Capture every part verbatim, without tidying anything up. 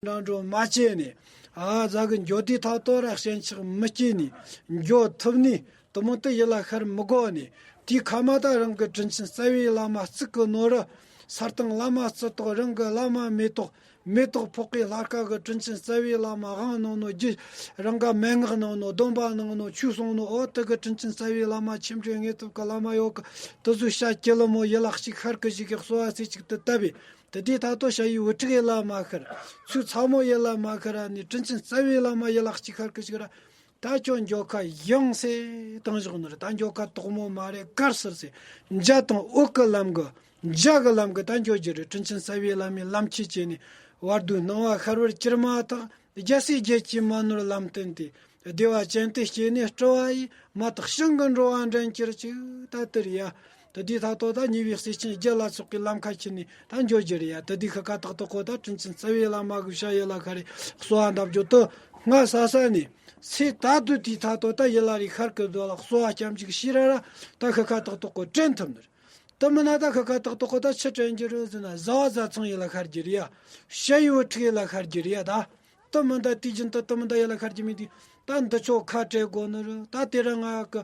འདྲ་འགྲོ་མ་བྱས་ནས། ཨ་ཟ་གི་འགྱོ་དུས་ཐ་ཐོ་ར་ཞེན་ཆགས་མི་སྐྱེས་ནས། འགྱོ་ཐུབ་ནས། དེ་མོ་དེ་ཡིད་ལ་ཤར་མི་དགོ་ནས། དེའི་ཁ་མ་ད་རང་གི་དྲིན་ཆེན་རྩ་བའི་བླ་མ་གཙུག་གི་ནོར་རི། ས་སྟེང་བླ་མ་གཙུག་ཏོག་རང་གི་བླ་མ་མེ་ཏོག་མེ་ཏོག་ཕོག་གི་ལྷ་ཁ་གི་དྲིན་ཆེན་རྩ་བའི་བླ་མ་དབང་གནང་ནོ། རྒྱུ་རང་ག་མན་ངག་གནང་ནོ། སྡོམ་པ་གནང་ནོ། ཆོས་གསུང་ནོ། འོ་དེ་གི་དྲིན་ཆེན་རྩ་བའི་བླ་མ་ཆེ་འབྲིང་དངོས་གྲུབ་གི་བླ་མ་ཡོད་གི། དེ་ཚོའི་ཞལ་གྱི་ལ་མོ་ཡི་ལག་གཅིག་ཤར་གི་ཞིག་གི་གསོལ་བ་སེ་གཅིག་ཏུ་བཏབ་པས། དེ་དུས་ད་ལྟོ་ཞ་ཡི་བུ་ཕྲུག་ཡི་ལ་མ་ཤར། ཚུལ་ཚ་མོ་ཡི་ལ་མ་ཤར་ར་ནི་དྲིན་ཆེན་རྩ་བའི་བླ་མ་ཡི་ལག་གཅིག་ཤར་གི་ཞིག་ར། ད་ཁྱོད་འགྱོ་ཁ་ཡང་སེ་བཏང་བཞག་ནི་རེད། ད་འགྱོ་ཁ་དོག་མོ་མ་རེད། གར་སར་སེ་འཇའ་དང་འོད་ཀྱི་ལམ་གི། འཇའ་གི་ལམ་གི་ད་འགྱོ་རྒྱུ་རེད། དྲིན་ཆེན་རྩ་བའི་བླ་མའི་ལམ་ཁྱེད་བྱས་ནས། བར་དོའི་སྣང་བ་ཤར་བར་གྱུར་མ་ཐག་རྒྱལ་སྲས་བརྒྱད་ཀྱི་མ་ནོར་ལམ་སྟོན་ཏེ། བདེ་བ་ཅན་དུ་སྐྱེས་ནས་སྤྲུལ་བ་ཡིས། མ་དག་ཞིང་གི་འགྲོ་བ་འདྲེན་གྱུར་ཅིག་ད་དེ་རེད་ཡ། དེ་དུས་ད་ལྟོ་ད་ཉེ་བའི་སྲས་ཆེན་བརྒྱད་ལ་སོགས་ཀྱི་ལམ་ཁ་ཁྱེར་ནས་ད་འགྱོ་རྒྱུ་རེད་ཡ། དེ་དུས་ཤི་ཁ་ཏག་ཏག་གོ་ད་དྲིན་ཆེན་རྩ་བའི་བླ་མ་གི་ཞ་ཡི་ལ་ཤར་རེ་གསོལ་བ་འདེབས་རྒྱུ་དེ་སྔ་ས་ས་ནས། ཚེ་ད་དུས་དུས་ད་ལྟོ་ད་ཡི་ལ་རེ་ཤར་གི་འདུག་ལ། གསོལ་བ་སྐྱབས་འཇུག་ཤེས་ར་ར་ད་ཤི་ཁ་ཏག་ཏག་གོ་དྲན་ཐུབ་ནི་རེད། དེ་མིན་ན་ད་ཤི་ཁ་ཏག་ཏག་གོ་ད་ཆི་དྲན་རྒྱུ་རེད་ཟེར་ན། བཟའ་བ་བཟའ་ཚང་ཡི་ལ་ཤར་རྒྱུ་རེད་ཡ། ཞ་ཡི་བུ་ཕྲུག་ཡི་ལ་ཤར་རྒྱུ་རེད་ཡ། ད་དེ་མིན་ད་དུས་རྒྱུན་དུ་དེ་མིན་ད་ཡི་ལ་ཤར་རྒྱུ་མེད་དུས། ད་འདི་ཆོ་ཁ་བྲལ་དགོ་ནི་རེད། ད་དེ་རིང་ང་གི་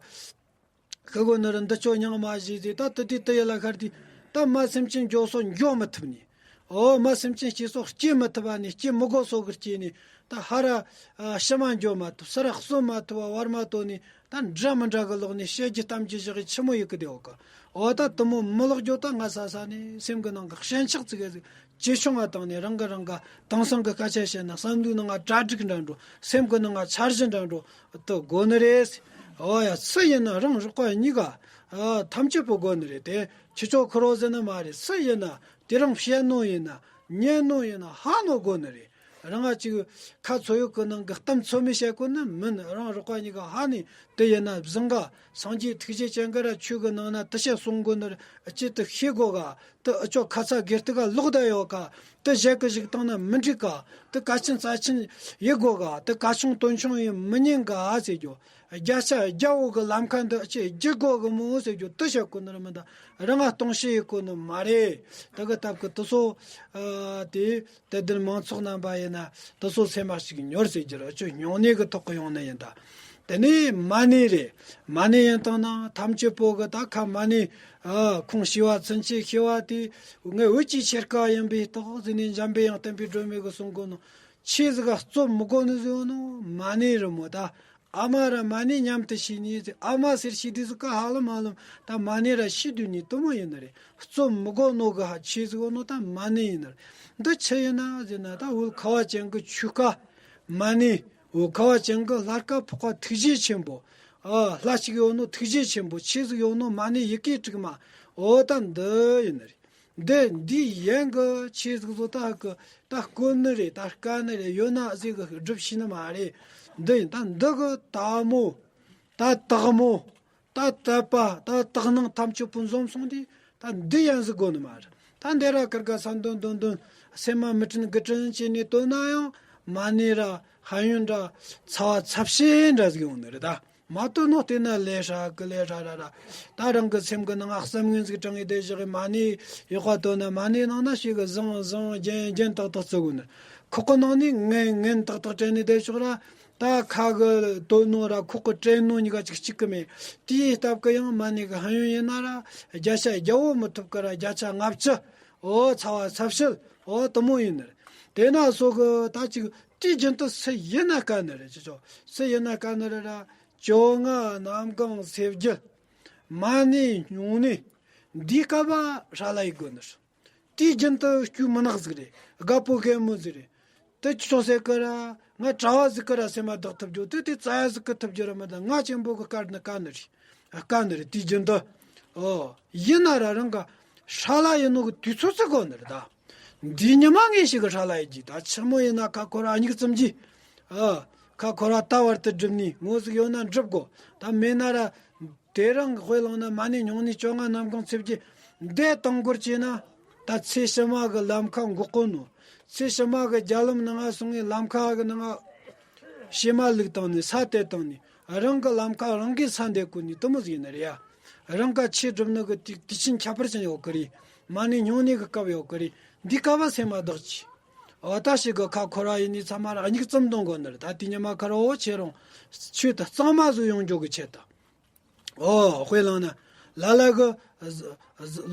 ཤི་དགོ་ནི་རེད། འདི་ཆོ་མྱང་མ་བཞེས་ཟེར། ད་དེ་དུས་དེ་ཡི་ལ་ཤར་དུས་ད་མ་སེམས་ཅན་འགྱོ་སོ་འགྱོ་མི་ཐུབ་ནི། འོ་མ་སེམས་ཅན་སྐྱེ་སོ་སྐྱེ་མི་ཐུབ་པ་ནས། སྐྱེ་མི་དགོ་སོ་གི་སྐྱེས་ནས། ད་ཧ་ར་ཨ་ཕྱི་མ་འགྱོ་མ་ཐུབ། སི་ར་གསོན་མ་ཐུབ་པ་བར་མ་དོ་ནས། ད་འདྲ་མི་འདྲ་གི་ལོག་ནས་བཤད་རྒྱུ་གཏམ་རྒྱུ་བཞག་གི་ཆི་མོ་ཡི་གི་བདེ་བོ་གི། འོ་ད་དེ་མོ་མི་ལོག་རྒྱུ་ད་སྔ་ས་ས་ནས་སེམས་གི་ནང་གི་ཞེན་ཆགས་ཙི་གེ་ཟིག་ཇེ་ཆུང་བ་བཏང་ནས། རང་གི་རང་ག་དེང་སང་གི་སྐད་ཆ་བཤད་ན་བསམ་བློའི་ནང་ང་གྲ་སྒྲིག་འདྲ་འགྲོ། སེམས་གི་ནང་ང་འཆར་གཞི་འདྲ་འགྲོ་དེ་དགོ་ནི་རེད། འོ་ཡ། སུ་ཡིན་ན་རང་རོགས་པ་གཉིས་ཀ་ཨ་ཐམས་ཅད་པོ་དགོ་ནི་རེད། དེ་ཁྱེད་ཆོ་ཁུར་རོ་ཟེར་ནི་མ་རེད། སུ་ཡིན་ན་དེ་རིང་བཤད་ནོ་ཡིན་ན། ཉན་ནོ་ཡིན་ན། ཧ་ནོ་དགོ་ནི་རེད། རང་ང་ཅིག་ཁ་ཚོ་ཡུག་གི་ནང་གི་གཏམ་ཚོ་མི་བཤད་གོ་ནི་མིན། རང་རོགས་པ་གཉིས་ཀ་ཧ་ནས་དེ་ཡིན་ན་བཟང་ག། སངས་རྒྱས་ཐུགས་རྗེ་ཅན་ག་ར་ཆོས་གི་ནང་ན་དེ་བཤད་གསུང་དགོ་ནི་རེད། ཅི་དེ་ཤེས་དགོ་ག། དེ་ཨ་ཅོ་ཁ་ཚ་དགེ་སྡིག་ག་ལོག་བསྡད་ཡོད་ག། དེ་གཞན་གི་ཞིག་བཏང་ན་མི་འགྲིག་ག། དེ་གལ་ཆེན་རྩ་ཆེན་ཡིན་དགོ་ག། དེ་གལ་ཆུང་དོན་ཆུང་ཡིན་མི་ཉན་ག་ཟེར་རྒྱུ། བརྒྱ་ཆ་བརྒྱ་བོ་གི་ལམ་ཁ་འདི་ཅི་བརྒྱུད་དགོ་གི་མོ་ཟེར་རྒྱུ་དེ་བཤད་གོ་ནི་རེད་མི་འདུག། རང་ང་གཏོང་ཤེས་ཡི་གོ་ནི་མ་རེད། དེ་གི་སྟབས་གི་དེ་ཚོ་ཨ་དེ། དད་ལྡན་མང་ཚོགས་རྣམ་པ་ཡིན་ན་དེ་ཚོ་སེམས་མ་ཞིག་ཉོར་ཟེར་རྒྱུ་རེད། ཨ་ཅོ་སྨྱུང་གནས་གི་ཐོག་གི་ཡོང་ནི་ཡིན་ད། དེ་ནས་མ་ཎི་རེད། མ་ཎི་ཡིན་བཏང་ན་ཐམས་ཅད་པོ་གི་ད་ཁ་མ་ཎི་ཨ་ཁོང་ཤི་བ་ཚུན་ཆད་ཤི་བ་དེ་ངའི་འོད་ཀྱི་ཕྱེད་ཀ་ཡིན་པའི་རྟགས་ཟེར་ནས་འཇམ་པའི་དབྱངས་བསྟན་པའི་སྒྲོན་མེ་གི་གསུང་གོ་ནོ། ཆོས་ཟིག་ག་རྩོམ་མི་དགོ་ནི་ཟེར་ནོ་མ་ཎི་རེད་མོ་ད། ཨ་མ་ར་མ་ཎི་མཉམ་དུ་ཤེས་ནི་ཟེར། ཨ་མ་ཟེར་ཤེས་དུས་ཟིག་ག་ཧ་ལམ་ཧ་ལམ་ད་མ་ཎི་ར་ཤེས་དུས་ནི་དེ་མོ་ཡིན་ནི་རེད། རྩོམ་མི་དགོ་ནོ་གི་ཧ་ཆོས་ཟིག་ཡོད་ནོ་ད་མ་ཎི་ཡིན་ནི་རེད། འདི་ཆི་ཡིན་ན་ཟེར་ན། ད་བོད་ཁ་བ་ཅན་གི་ཆོས་བཀའ་མ་ཎི། བོད་ཁ་བ་ཅན་གི་ལྷ་བཀའ་འཕགས་པ་ཐུགས་རྗེ་ཆེན་པོ། ཨ་ལྷ་གཅིག་ཡོད་ནོ་ཐུགས་རྗེ་ཆེན་པོ། ཆོས་ཟིག་ཡོད་ནོ་མ་ཎི་ཡི་གེ་དྲུག་མ། འོ་ད་འདི་ཡིན་ནི་རེད། འདི་འདི་ཡན་གི་ཆོས་ཟིག་བཟོ་ད་གི་ད་དཀོན་ནི་རེད། ད་དཀའ་ནི་རེད། ཡོད་ན་ཟིག་གི་སྒྲུབ་ཤེས་ནི་མ་རེད། འདི་ཡིན་ད་འདི་གི་དག་མོ། ད་དག་མོ། ད་དད་པ། ད་དག་སྣང་ཐམས་ཅད་པོ་འཛོམས་སོང་དུས་ད་འདི་ཡན་ཟིག་དགོ་ནི་མ་རེད། ད་འདི་ར་ཀར་ཀ་ས་འདོན་འདོན་འདོན་སེམས་མ་མི་དྲན་དགུ་དྲན་བྱས་ནས་བཏོན་ན་ཡང་མ་ཎི་ར་ཤེས་ཡོན་འདྲ་ཚ་བ་ཚབས་ཆེན་འདྲ་ཟིག་ཡོང་ནི་རེད་ད། མ་བཏོན་ནོ་བལྟས་ན་ལས་ཧྲ་གི་ལས་ཧྲ་ར་ར། ད་རང་གི་སེམས་གི་ནང་ང་བསམ་ངན་ཟིག་དྲངས་ཡི་བསྡད་བཞག་གི། མ་ཎི་ཡག་པ་བཏོན་ན་མ་ཎི་ནང་ན་ཞིག་གི་བཟང་བཟང་རྒྱན་རྒྱན་ཏག་ཏག་བརྩི་དགོས་ནི། ཁོག་གི་ནང་ནས་ངན་ངན་ཏག་ཏག་དྲན་ནས་བསྡད་ཆོག་ར། ད་ཁ་གི་བཏོན་ནོ་ར་ཁོག་གི་དྲན་ནོ་གཉིས་ཀ་གཅིག་གཅིག་གི་མེད། དེའི་སྟབས་གི་ཡང་མ་ཎི་གི་ཤེས་ཡོན་ཡིན་ན་ར་བརྒྱ་ཆ་བརྒྱ་བོ་མི་ཐུབ་གི་ར། བརྒྱ་ཆ་ལྔ་བཅུ། འོ་ཚ་བ་ཚབས་ཆེན། འོ་དེ་མོ་ཡིན་ནི། དེ་ན་སོ་གི་ད་ཅིག་དུས་རྒྱུན་དུ་སུ་ཡིན་ན་དཀའ་ནི་རེད། ཅི་ཆོག་སུ་ཡིན་ན་དཀའ་ནི་རེད་ར། བཅོ་ལྔ་རྣམ་གྲངས་ཚེས་བརྒྱད། མ་ཎི་སྨྱུང་གནས། འདིའི་སྐབས་ཧྲ་ལ་ཡི་དགོས་ནི་རེད། དུས་རྒྱུན་དུ་སྐྱུག་མི་ནག་ཟིག་རེད། དགའ་པོ་གད་མོ་ཟིག་རེད། དེ་ཆོག་ཟེར་གི་ར། ང་གྲྭ་བ་ཟིག་གི་ར་སེམས་མ་བདག་ཐུབ་རྒྱུ་དེ་དེ་རྩ་ཡ་ཟིག་གི་ཐུབ་རྒྱུ་ར་མི་འདུག། ང་ཅན་པོ་གི་དཀའ་ནི་དཀའ་ནི་རེད། དཀའ་ནི་རེད་དུས་རྒྱུན་དུ། ཨོ། ཡིན་ན་ར་རང་ག་ཧྲ་ལ་ཡིན་ནོ་གི་དུས་ཚོད་ཚོད་དགོས་ནི་རེད་ད། འདི་ཉི་མ་ངས་ཞིག་གི་ཧྲ་ལ་ཡི་གི་ད་ཆི་མོ་ཡིན་ན་ཁ་འཁོར་བ་གཉིས་ཙམ་གྱིས། ཨ། ཁ་འཁོར་བ་ད་བར་དུ་སྒྲུབ་ནི་ངོ་ཟིག་ཡོད་ན་འགྲུབ་དགོ། ད་མེད་ན་ར། དེ་རིང་གི་དཔེ་བླངས་ན་མ་ཎི་སྨྱུང་གནས་བཅོ་ལྔ་རྣམ་གྲངས་ཚེས་བརྒྱད་འདི་གཏོང་སྐོར་བྱས་ན། ད་ཚེ་ཕྱི་མ་གི་ལམ་ཁ་འགོག་གོ་ནོ། ཚེ་ཕྱི་མ་གི་རྒྱ་ལམ་ནང་ང་སོང་ངས་ལམ་ཁ་གི་ནང་ང་བྱེ་མ་བླུགས་བཏང་ནས་ས་དེད་བཏང་ནས་རང་གི་ལམ་ཁ་རང་གིས་ས་འདེད་གོ་ནི་དེ་མོ་ཟིག་ཡིན་ནི་རེད་ཡ། རང་ག་ཆོས་སྒྲུབ་ནི་གི་དུས་དུས་ཆེན་ཁྱད་པར་ཅན་ཡོད་གི་རེད། མ་ཎི་སྨྱུང་གནས་གི་སྐབས་ཡོད་གི་རེད། འདི་སྐབས་བ་སེམས་མ་བདག་གྱིས། འོ་ད་ཞིག་གི་ཁ་འཁོར་བ་ཡིན་ནི་ཚང་མ་ར་སྙིགས་གཙུམ་གཏོང་དགོས་ནི་རེད། ད་དེ་ཉི་མ་ཁར་འོ་ཁྱེད་རང་ཆོས་དུ་གཙང་མ་བཟོ་ཡོང་རྒྱུ་གི་ཆེད་དུ། ཨོ་དཔེ་བླངས་ན་ལ་ལ་གི་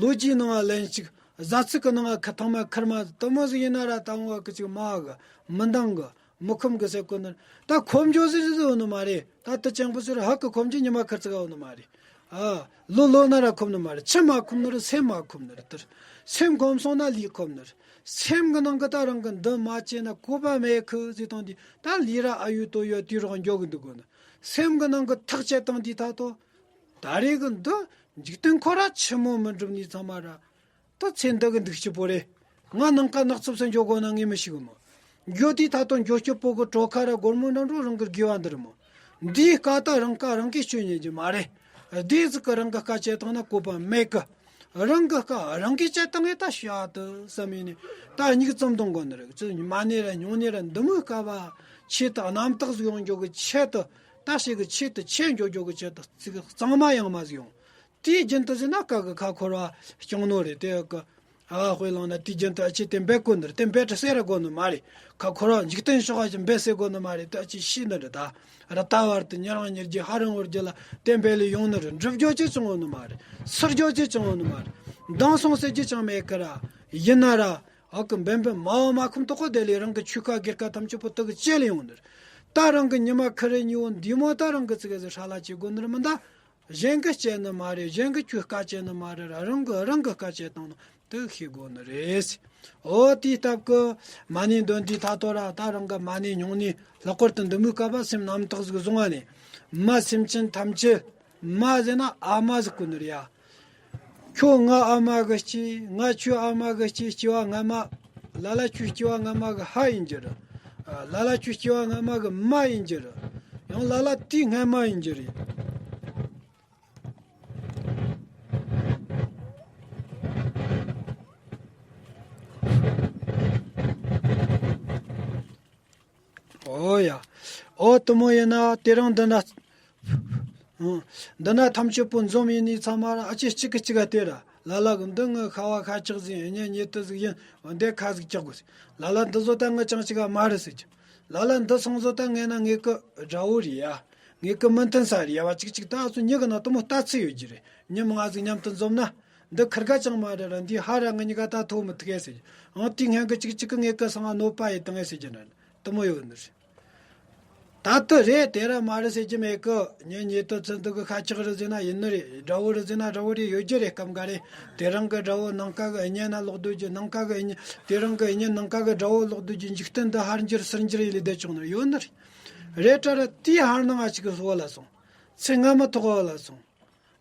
ལོ་རྒྱུས་ནང་ལ་ལན་ཅིག་བཟའ་ཚིག་གི་ནང་ཁ་ཐང་མ་ཁར་མ་དུ་མོ་ཟིག་ཡིན་ན་ར་ད་འོ་གི་ཅིག་མ་གི་མི་འདང་གི་མི་ཁོམ་གི་ཟེར་གོ་ནི། ད་ཁོམ་འཇོག་ཟིག་ཟིག་ཡོད་ནི་མ་རེད། ད་དུ་ཅང་པོ་ཟིག་ར་ཧ་གི་ཁོམ་གྱི་ཉི་མ་ཁར་ཙི་ག་ཡོད་ནི་མ་རེད། ཨ། ལོ་ལོ་ན་ར་ཁོམ་ནི་མ་རེད། ཆུ་མ་ཁོམ་ནི་རེད། སེམས་མ་ཁོམ་ནི་རེད། དེར་སེམས་ཁོམ་སོང་ན་ལུས་ཁོམ་ནི་རེད། སེམས་གི་ནང་གི་ད་རང་གི་འདི་མ་བྱས་ན་བཀོད་པ་མེད་ཁུ་ཟེར་དང་དེ་ད་ལུས་ར་ཨ་ཡུ་ཏོ་ཡོད་དུས་རོགས་འཇོག་གི་འདུག་གོ་ནི། སེམས་གི་ནང་གི་ཐག་བཅད་དང་དེ་ད་ཏོ། ད་རེས་གི་འདི་འཇིག་རྟེན་ཁོ་ར་ཆི་མོ་མི་འགྲུབ་ནི་ཚང་མ་ར། ད་ཚེ་འདི་གི་འདུག་སྤྱི་པོ་རེད། ང་ནང་ཁ་ནག་ཚུབ་སེ་འཇོག་དགོས་ན་ངས་མི་ཤེས་གི་མོ། འགྱོ་དུས་ད་ལྟ་འགྱོ་སྤྱི་པོ་གི་གྲོ་ཁ་ར་སྒོར་མོ་འདྲ་འགྲོ་རང་གི་དགེ་བ་འདི་རེད་མོ། འདིའི་སྐད་ད་རང་ཀ་རང་གིས་གཅོད་ཉན་གྱི་མ་རེད། སྡེ་ཟིག་གི་རང་གི་སྐད་བཅད་བཏང་ན་བཀོད་པ་མེད་གི། རང་གི་སྐད་རང་གིས་བཅད་བཏང་ངས་ད་ཤ་དུ་བསམ་ཡིན་ནས་ད་སྙིགས་གཙུམ་གཏོང་དགོས་ནི་རེད། ཚེ་མ་ནས་ར་ཉུང་ནས་ར་འདི་མོའི་སྐབས་ཆེད་དུ་རྣམ་དག་ཟིག་ཡོང་རྒྱུ་གི་ཆེད་དུ་ད་ཞིག་གི་ཆེད་དུ་ཆེ་འགྱོ་རྒྱུ་གི་ཆེད་དུ་ཚིག་གཙང་མ་ཡང་མ་ཟིག་ཡོང་། དེའི་རྒྱུན་དུ་ཟེར་ན་ཀ་གི་ཁ་འཁོར་བ་སྐྱོང་ནོ་རེད། དེ་ཀ་ཨ་དཔེ་བླངས་ན་དེའི་རྒྱུན་དུ་ཨ་ཅེ་དེ་འབད་དགོས་ནི་རེད། དེ་འབད་དྲི་ཟེར་ར་དགོས་ནི་མ་རེད། ཁ་འཁོར་བ་འཇིག་རྟེན་ཕྱོགས་ཨ་ཅེ་འབད་ཟེར་དགོས་ནི་མ་རེད། དེ་ཨ་ཅེ་ཤི་ནི་རེད། ད་ར་ད་བར་དུ་ཉེ་རང་ཉེར་རྒྱུ་ཧ་རིང་བོར་རྒྱུ་ལ་དེ་འབད་ལས་ཡོང་ནི་རེད། འགྲུབ་རྒྱུ་ཅི་བྱུང་ཡོད་ནི་མ་རེད། སུར་རྒྱུ་ཅི་བྱུང་ཡོད་ནི་མ་རེད། འདང་སོང་ཟེར་རྒྱུ་ཅང་མེད་ཀི་ར། ཡིན་ན་ར་ཨ་ཀི་འབད་འབད་མ་འོ་མ་ཁུམ་ཐོག་ཁོ་དེ་ལས་རང་གི་ཆོས་ཁ་སྒེར་ཁ་ཐམས་ཅད་པོ་དུ་གི་བཅད་ལས་ཡོང་ནི་རེད། ད་རང་གི་ཉི་མ་ཁ་རེ་ཉི་འོ་འདི་མོ་ད་རང་གི་ཚིག་ག་ཟེར་ཧྲ་ལ་བྱེད་དགོས་ནི་རེད་མི་འདའ། གཞན་གྱིས་བྱས་ནི་མ་རེད། གཞན་གྱིས་ཁྱོད་དཀའ་བྱས་ནི་མ་རེད་ར། རང་གིས་རང་གི་དཀའ་བྱས་བཏང་ནི་དེ་ཤེས་དགོས་ནི་རེད། འོ་དེའི་སྟབས་ཀྱིས་མ་ཎི་འདོན་དུས་ད་ལྟོ་ར་ད་རང་གི་མ་ཎི་ཉུང་ནི་ལྷག་པར་དུ་འདི་མོའི་སྐབས་སེམས་རྣམ་དག་ཟིག་བཟུང་བ་ནས་མ་སེམས་ཅན་ཐམས་ཅད་མ་ཟེར་ན་ཨ་མ་ཟིག་གོ་ནི་རེད་ཡ། ཁྱོད་ང་ཨ་མ་གི་སྐྱེས། ང་ཁྱོད་ཨ་མ་གི་སྐྱེས། སྐྱེ་བ་སྔ་མ། ལ་ལ་ཁྱོད་སྐྱེ་བ་སྔ་མ་གི་ཕ་ཡིན་རྒྱུ་རེད། ལ་ལ་ཁྱོད་སྐྱེ་བ་སྔ་མ་གི་མ་ཡིན་རྒྱུ་རེད། ཡང་ལ་ལ་དུས་སྔ་མ་ཡིན་རྒྱུ་རེད། ཨོ་ཡ། ཨོ་དེ་མོ་ཡིན་ན་དེ་རིང་འདི་ན། འདི་ན་ཐམས་ཅད་པོ་འཛོམས་ཡིན་ནི་ཚང་མ་ར་ཨ་ཅེ་གཅིག་གི་གཅིག་ག་དེ་ར་ལ་ལ་གི་འདི་ངའི་ཁ་བ་ཁ་ལྕགས་ཟིག་ཡིན། ཉེ་ཉེ་དུ་ཟིག་ཡིན། འདི་ཁ་ཟིག་ལྕགས་དགོས། ལ་ལ་འདི་བཟོ་ད་ངའི་ཅང་གཅིག་ག་མ་རེད་ཟེར་གྱི། ལ་ལ་འདི་སང་བཟོ་ད་ངས་ན་ངེད་ཀི་དགྲ་བོ་རེད་ཡ། ངེད་ཀི་མི་མཐུན་ས་རེད་ཡ་བ་གཅིག་གཅིག་ད་ཨ་ཚོ་མྱི་གི་ནང་དེ་མོ་ལྟ་ཚུལ་ཡོད་ཀྱི་རེད། མྱི་མང་ང་ཟིག་མཉམ་དུ་འཛོམས་ན་འདི་ཁིར་ག་ཅང་མ་རེད་ར། འདི་ཧ་ར་ང་གཉིས་ཀ་ད་ཐོག་མི་ཐུག་གས་ཟེར་གྱི། ཨང་དེ་སྔོན་གི་གཅིག་གཅིག་གི་ངེད་ཀི་སང་ང་གནོད་པ་ཡེད་བཏང་ངས་ཟེར་གྱི་ན། དེ་མོ་ཡོད་ནི་རེད། ད་དུ་རེད་དེ་ར་མ་རེད་ཟེར་གྱི་མེད་གི། ཉེ་ཉེ་དུ་ཚུན་དུ་གི་ཁ་ལྕགས་རེད་ཟེར་ན་ཡིན་ནི་རེད། དགྲ་བོ་རེད་ཟེར་ན་དགྲ་བོ་རེད། ཡོད་རྒྱུ་རེད། སྐབས་འགའ་རེ་དེ་རང་གི་དགྲ་བོ་ནང་ཁ་གི་གཉེན་ན་ལོག་སྡོད་རྒྱུ། ནང་ཁ་གི་གཉེན་དེ་རང་གི་གཉེན་ནང་ཁ་གི་དགྲ་བོ་ལོག་སྡོད་རྒྱུ། འཇིག་རྟེན་འདི་ཧར་འགྱུར་ཚུར་འགྱུར་ཡེ་ལས་བསྡད་ཆོག་ནི་ཡོད་ནི་རེད། རེད་དྲ་ར་དེའི་ཧར་ནང་ང་ཅིག་གི་བོ་ལ་སོང་། ཚེ་སྔ་མ་ཐོག་བོ་ལ་སོང་།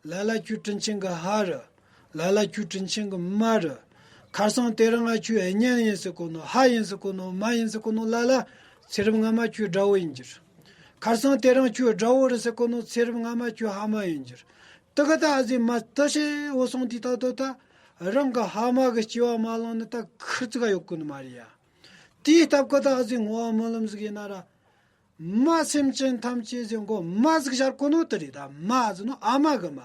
ལ་ལ་ཁྱོད་དྲིན་ཆེན་གི་ཕ་རེད། ལ་ལ་ཁྱོད་དྲིན་ཆེན་གི་མ་རེད། ཁར་སང་དེ་རིང་ང་ཁྱོད་གཉེན་ཡིན་ཟེར་གོ་ནོ། ཕ་ཡིན་ཟེར་གོ་ནོ། མ་ཡིན་ཟེར་གོ་ནོ། ལ་ལ་ཚེ་རབས་སྔ་མ་ཁྱོད་དགྲ་བོ་ཡིན་རྒྱུ་རེད། ཁར་སང་དེ་རིང་ཁྱོད་དགྲ་བོ་རེད་ཟེར་གོ་ནོ། ཚེ་རབས་སྔ་མ་ཁྱོད་ཕ་མ་ཡིན་རྒྱུ་རེད། དེ་ག་ད་ཨ་ཟེ་མ་དེ་ཤེས་འོ་སོང་དེ་ད་དོ་ད་རང་གི་ཕ་མ་གི་སྐྱེ་བ་མ་བླངས་ནི་ད་ཁུར་ཙི་ག་ཡོད་གོ་ནི་མ་རེད་ཡ། དེའི་སྟབས་གི་ད་ཨ་ཟེ་ངོ་བ་སྨོན་ལམ་ཟིག་ཡིན་ན་ར། མ་སེམས་ཅན་ཐམས་ཅད་ཟེར་མགོ་མ་ཟིག་བཞག་གོ་ནོ་དེ་རེད། ད་མ་ཟེར་ནོ་ཨ་མ་གི་མ།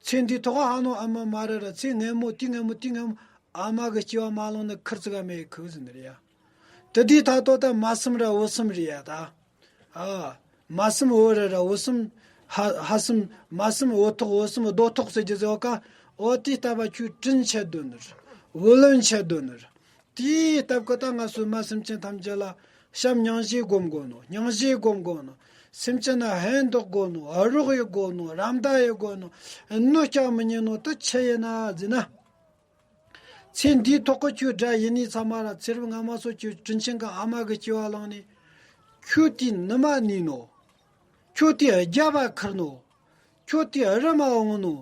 ཚེ་འདིའི་ཐོག་ཨ་ནོ་ཨ་མ་མ་རེད་ར། ཚེ་སྔོན་མོ་དེ་སྔོན་མོ་དེ་སྔོན་མོ་ཨ་མ་གི་སྐྱེ་བ་མ་བླངས་ནི་ཁུར་ཙི་ག་མེད་ཁུ་ཟེར་ནི་རེད་ཡ། དེ་དུས་ད་ལྟོ་ད་མ་སེམས་ར་འོ་སེམས་རེད་ཡ་ད། ཨ། མ་སེམས་འོ་ར་ར་འོ་སེམས། ཧ་ཧ་སེམས། མ་སེམས་འོ་ཐོག་འོ་སེམས་རྡོ་ཐོག་ཟེར་རྒྱུ་ཟེར་བ་ཀ། འོ་དེའི་སྟབས་ཁྱོད་དྲིན་ཆེ་འདོད་ནི་རེད། བུ་ལོན་ཆེ་འདོད་ནི་རེད། དེའི་སྟབས་ཀྱིས་ད་ང་ཚོས་མ་སེམས་ཅན་ཐམས་ཅད་ལ་བྱམས་སྙིང་རྗེ་སྒོམ་དགོས་ནོ། སྙིང་རྗེ་སྒོམ་དགོས་ནོ། སེམས་ཅན་ལ་ཕན་འདོགས་དགོས་ནོ། རོགས་ཡེད་དགོས་ནོ། རམ་མདའ་ཡེད་དགོས་ནོ། གནོད་སྐྱེལ་མི་ཉན་ནོ་དེ་ཆི་ཡིན་ན་ཟེར་ན། ཚེ་འདིའི་ཐོག་གི་ཁྱོད་དགྲ་ཡིན་ནི་ཚང་མ་ར་ཚེ་རབས་སྔ་མ་སོགས་ཀྱི་དྲིན་ཆེན་གྱི་ཨ་མ་གི་སྐྱེ་བ་བླངས་ནས། ཁྱོད་དེའི་ནུ་མ་ནུས་ནོ། ཁྱོད་དེའི་རྒྱབ་བ་ཁུར་ནོ། ཁྱོད་དེའི་རི་མ་འོང་ནོ།